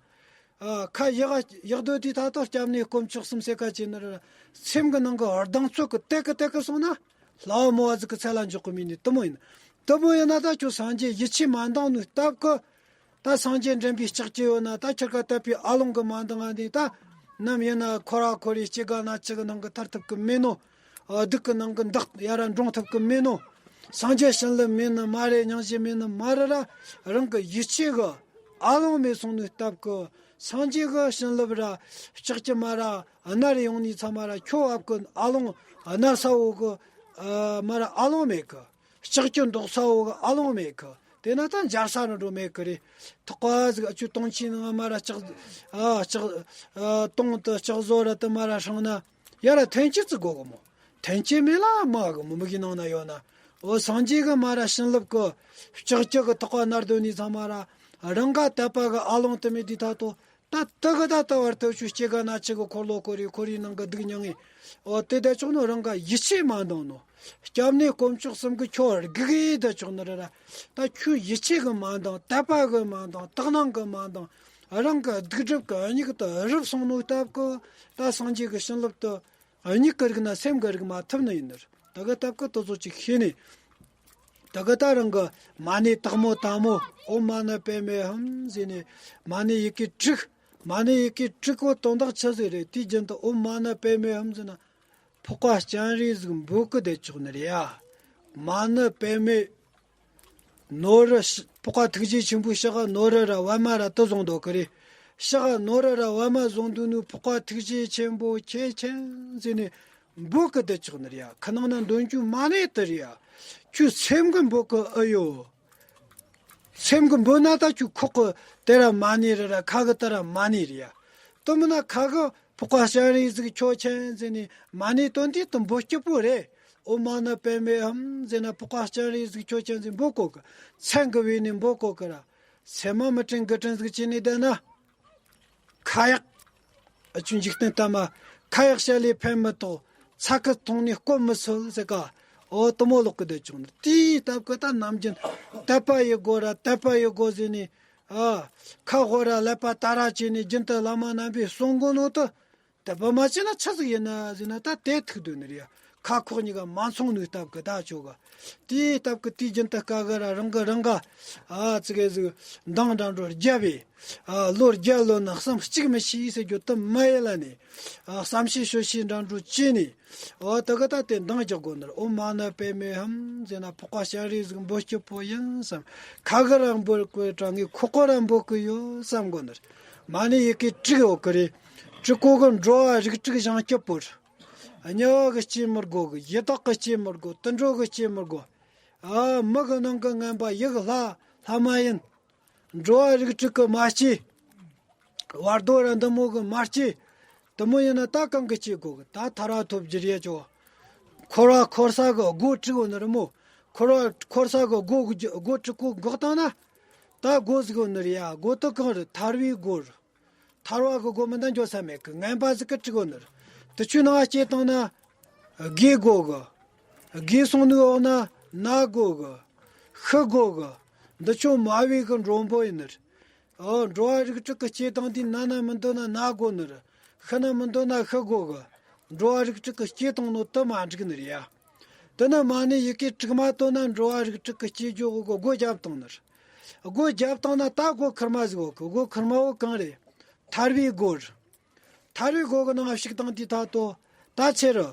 ཨ། ཁ་ཡག་ཡག་སྡོད་དུས་ད་དུང་སྐྱབས་གནས་དཀོན་མཆོག་གསུམ་ཟེར་ཁ་ཅིག་ནི་རེད། སེམས་གི་ནང་གི་གདེང་ཚོད་གི་ཏེ་གི་ཏེ་གི་སོང་ན། བསླུ་བ་མོ་བ་ཟིག་གི་ཚད་ལ་འཇོག་གི་མེད་ནི་དེ་མོ་ཡིན། དེ་མོ་ཡིན་ན་ད་ཁྱོད་སངས་རྒྱས་ཡིད་ཆེས་མ་འདང་ནི་སྟབས་གི། ད་སངས་རྒྱས་འདྲེན་པའི་ལྕགས་ཀྱུ་ཡོད་ན། ད་ཁྱེད་ཀ་དད་པའི་ཨ་ལོང་གི་མ་འདང་ང་འདི་ད། ནམ་ཡིན་ན་ཁོ་ར་ཁོ་རའི་སྐྱེ་རྒ་ན་འཆི་གི་ནང་གི་ཐར་ཐུབ་གི་མེད་ནོ། ཨ། སྡུག་གི་ནང་གི་འདག་ཡ་ར་འགྲོང་ཐུབ་གི་མེད་ནོ། སངས་རྒྱས་བྱིན་རླབས་མེད་ནི་མ་རེད། སྙིང་རྗེ་མེད་ནི་མ་རེད་ར། རང་གི་ཡིད་ཆེས་གི་ཨ་ལོང་མེད་སོང་ནི་སྟབས་གི། སངས་རྒྱས་གི་བྱིན་རླབས་ར་ལྕགས་ཀྱུ་མ་ར་ནར་ཡོང་ནི་ཚང་མ་ར་ཁྱོད་བབ་གི་ཨ་ལོང་ནར་ས་འོག་གི། ཨ། མ་ར་ཨ་ལོང་མེད་གི། ལྕགས་ཀྱུ་འདོགས་ས་འོག་གི་ཨ་ལོང་མེད་གི། དེ་ན་ད་འབྱར་ས་ར་འགྲོ་མེད་གི་རེད། ཐག་པ་ཟིག་ཨ་ཆུ་དུང་ཆེན་ནང་མ་ར་ལྕགས། ཨ། ལྕགས། ཨ། དུང་དུ་ལྕགས་བཟོ་ར་དུ་མ་ར་སྲང་ན། ཡ་ར་འཐེན་ཆུ་ཙི་དགོ་གི་མོ། འཐེན་ཆུ་མེད་ལ་མ་གི་མོ་མི་གི་ནང་ན་ཡོད་ན། འོ་སངས་རྒྱས་གི་མ་ར་བྱིན་རླབས་གི་ལྕགས་ཀྱུ་གི་ཐག་པ་ནར་སྡོད་ནི་ཚང་མ་ར། རང་ག་དད་པ་གི་ཨ་ལོང་དུ་མེད་དུས་ད་དོ། ད་དེ་གི་ད་ལྟ་བར་དུ་ཆུ་སྐྱེ་རྒ་ན་འཆི་གི་འཁོར་ལོ་བསྐོར་རེ་འཁོར་རེའི་ནང་གི་སྡུག་མྱངས་ངེ། འོ་དེ་བསྡད་ཆོག་ནོ་རང་ག་ཡིད་ཆེས་མ་འདང་ནོ། སྐྱབས་གནས་དཀོན་མཆོག་གསུམ་གི་ཁྱོད་སྒུག་ཡེ་བསྡད་ཆོག་ནི་རེད་ར། ད་ཁྱོད་ཡིད་ཆེས་གི་མ་འདང་། དད་པ་གི་མ་འདང་། དག་སྣང་གི་མ་འདང་། རང་གི་སྡིག་སྒྲིབ་གི་མྱིག་ཏུ་རུབ་སོང་ནོ་སྟབས་གི། ད་སངས་རྒྱས་གི་བྱིན་རླབས་དེ་མྱིག་གི་རིག་ན་སེམས་གི་རིག་མ་ཐུབ་ནི་ཡིན་ནི་རེད། དེ་གི་སྟབས་གི་དེ་ཚོ་ཅིག་ཤེས་ནས། དེ་གི་ད་རང་གི་མ་ཎི་དག་མོ་དང་མོ། ཨོཾ་མ་ཎི་པདྨེ་ཧཱུྃ་ཟེར་ནས་མ་ཎི་ཡི་གེ་དྲུག་མ་ཎི་ཡི་གེ་དྲུག་གོ་དོན་དག་ཆི་ཟིག་རེད། དེའི་རྒྱུན་དུ་ཨོཾ་མ་ཎི་པདྨེ་ཧཱུྃ་ཟེར་ན་ཕོར་པ་སྤྱན་རས་གཟིགས་འབོད་གི་བསྡད་ཆོག་ནི་རེད་ཡ། མ་ཎི་པདྨེ། ནོར་བུ་ཕོར་པ་ཐུགས་རྗེ་ཆེན་པོའི་ཕྱག་ག་ནོར་བུ་ར་པདྨ་ར་དེ་བཟུང་འདུག་གི་རེད། ཕྱག་ག་ནོར་བུ་ར་པདྨ་བཟུང་འདུག་ནོ་ཕོར་པ་ཐུགས་རྗེ་ཆེན་པོ་ཁྱེད་མཁྱེན་ཟེར་ནས་འབོད་གི་བསྡད་ཆོག་ནི་རེད་ཡ། ཁ་ནང་ན་འདོན་རྒྱུ་མ་ཎི་དེ་རེད་ཡ། ཁྱོད་སེམས་གི་འབོད་གི་ཨེ་ཡོད། སེམས་གི་འབོད་ན་ད་ཁྱོད་ཁོག་གི་དེ་ར་མ་ཎི་རེད་ར། ཁ་གི་དེ་ར་མ་ཎི་རེད་ཡ། དེ་མིན་ན་ཁ་གི་ཕོར་པ་སྤྱན་རས་གཟིགས་ཁྱེད་མཁྱེན་ཟེར་ནས་མ་ཎི་བཏོན་དུས་དེ་འབོད་སྐྱིད་པོ་རེད། ཨོཾ་མ་ཎི་པདྨེ་ཧཱུྃ་ཟེར་ན་ཕོར་པ་སྤྱན་རས་གཟིགས་ཁྱེད་མཁྱེན་ཟེར་འབོད་གོ་གི། མཚན་གི་བོས་ནས་འབོད་གོ་གི་ར། སེམས་མ་མི་དྲན་དགུ་དྲན་ཟིག་བྱས་ནས་བསྡད་ན། ཁ་ཡག་ཨ་ཆུ་འཇིག་རྟེན་ལྟ་མ། ཁ་ཡག་བཤད་ལས་ཕན་མི་ཐོགས། ཚ་ཁུ་འཐུང་ནས་སྐོམ་མི་སོལ་ཟེར་ག། འོ་དེ་མོ་ལོག་གི་བསྡད་བྱུང་ནི། དེའི་སྟབས་གི་ད་ནམ་རྒྱུན་དད་པ་ཡི་སྒོ་ར་དད་པ་ཡི་སྒོ་ཟེར་ནས། ཨ། ཁ་ཧོ་ར་ཀླད་པ་ད་ར་བྱས་ནས་རྒྱུན་དུ་བླ་མ་རྣམ་པས་གསུང་གོ་ནོ་དེ། དད་པ་མ་བྱས་ན་ཆི་ཟིག་ཡིན་ན་ཟེར་ན་ད་དེ་ཐུག་འདོད་ནི་རེད་ཡ། ཁ་ཁོག་གཉིས་ཀ་མ་མཚུངས་ནོའི་སྟབས་གི་ད་ཆོག་ག། དེའི་སྟབས་གི་དུས་རྒྱུན་དུ་དཀའ་གི་ར་རང་གི་རང་ག། ཨ་ཙི་གེ་ཟིག་འདང་འདྲ་འགྲོ་རྒྱབ་པས། ཨ་ལོ་བརྒྱ་ལོན་ན་བསམ་གཅིག་མི་ཤེས་ཟེར་རྒྱུ་དེ་མ་ཡིན་ལ་ནི། ཨ་བསམ་ཤེས་ཤོད་ཤེས་འདྲ་འགྲོ་བྱས་ནི། འོ་དེ་གི་ད་དེ་འདང་རྒྱག་དགོས་ནི་རེད། ཨོཾ་མ་ཎི་པདྨེ་ཧཱུྃ་ཟེར་ན་ཕོར་པ་སྤྱན་རས་གཟིགས་འབོད་སྐྱིད་པོ་ཡིན་བསམ། ཁ་གི་ར་འབོད་དགོས་དྲ་ངས་ཁོག་གི་ར་འབོད་གི་ཡོད་བསམ་དགོས་ནི་རེད། མ་ཎི་ཡི་གེ་དྲུག་ཡོད་གི་རེད། དྲུག་གོ་གི། འགྲོ་བ་རིགས་དྲུག་བྱང་སྐྱབས་པོ་རེད། དམྱལ་བ་གི་སྐྱེ་མི་དགོ་གི། ཡི་དྭགས་གི་སྐྱེ་མི་དགོ། དུད་འགྲོ་གི་སྐྱེ་མི་དགོ། ཨ། མི་གི་ནང་གི་ངན་པ་ཡི་གི་ལྷ་ལྷ་མ་ཡིན། འགྲོ་བ་རིགས་དྲུག་གི་མ་སྐྱེས། བར་དོ་ར་འདི་མོ་གི་མ་སྐྱེས། དེ་མོ་ཡིན་ན་ད་གང་གི་སྐྱེ་དགོ་གི། ད་ཐར་བ་ཐོབ་རྒྱུ་རེད་ཅོ། འཁོར་བ་འཁོར་ས་གི་སྒོ་དྲུག་ཡོད་ནི་རེད་མོ། འཁོར་བ་འཁོར་ས་གི་སྒོ་སྒོ་དྲུག་གོ་འགོག་བཏང་ན། ད་སྒོ་ཟིག་ཡོད་ནི་རེད་ཡ། སྒོ་དེ་གང་རེད། ཐར་བའི་སྒོ་རེད། ཐར་བ་གི་སྒོ་མིན་ད་འགྱོ་ས་མེད་གི། ངན་པ་ཟིག་གི་དྲུག་ཡོད་ནི་རེད། དེ་ཆོའི་ནང་སྐྱེ་བཏང་ན་རྒས་དགོ་གི། རྒས་སོང་ནི་འོག་ན་ན་དགོ་གི། ཤི་དགོ་གི། འདི་ཆོ་མ་བའི་གི་མགྲོན་པོ་ཡིན་ནི་རེད། ཨོ། འགྲོ་བ་རིགས་དྲུག་གི་སྐྱེ་སྟངས་དེ་ན་ན་མི་འདོད་ན་ན་དགོ་ནི་རེད། ཤི་ན་མི་འདོད་ན་ཤི་དགོ་གི། འགྲོ་བ་རིགས་དྲུག་གི་སྐྱེ་བཏང་ནོ་དེ་མ་འགྲིག་ནི་རེད་ཡ། དེ་ནི་མ་ཎི་ཡི་གེ་དྲུག་མ་བཏོན་ན་འགྲོ་བ་རིགས་དྲུག་གི་སྐྱེ་རྒྱུ་གི་སྒོ་བརྒྱབ་བཏང་ནི་རེད། སྒོ་བརྒྱབ་བཏང་ན་ད་སྒོ་ཁེར་མ་ཟིག་ཡོད་གི། སྒོ་ཁེར་མ་བོ་གང་རེད། ཐར་བའི་སྒོ་རེད། ཐར་བའི་སྒོ་གི་ནང་ཞུགས་བཏང་དུས་ད་ལྟོ་ད་ཚེ་རུ།